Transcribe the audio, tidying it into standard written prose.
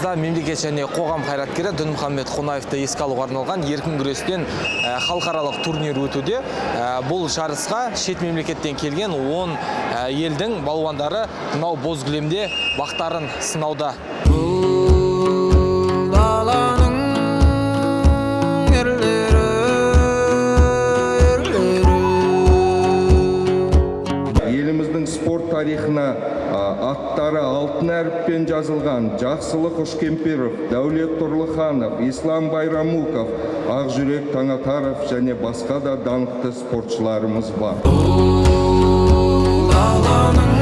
Алматыда мемлекет және қоғам қайраткері Дінмұхаммед Қонаевты еске алуға арналған еркін күрестен халықаралық турнир өтуде. Бұл жарысқа шет мемлекеттен келген 10 елдің балуандары мынау боз кілемде бақтарын сынауда. Бұл даланың ерлері, ерлері. Еліміздің спорт тарихына аттары алтын әріппен жазылған Жақсылық Үшкемпіров, Дәулет Тұрлыханов, Ислам Байрамуков, Ақжүрек Таңатаров және басқа да даңқты спортшыларымыз бар. Бұл даланың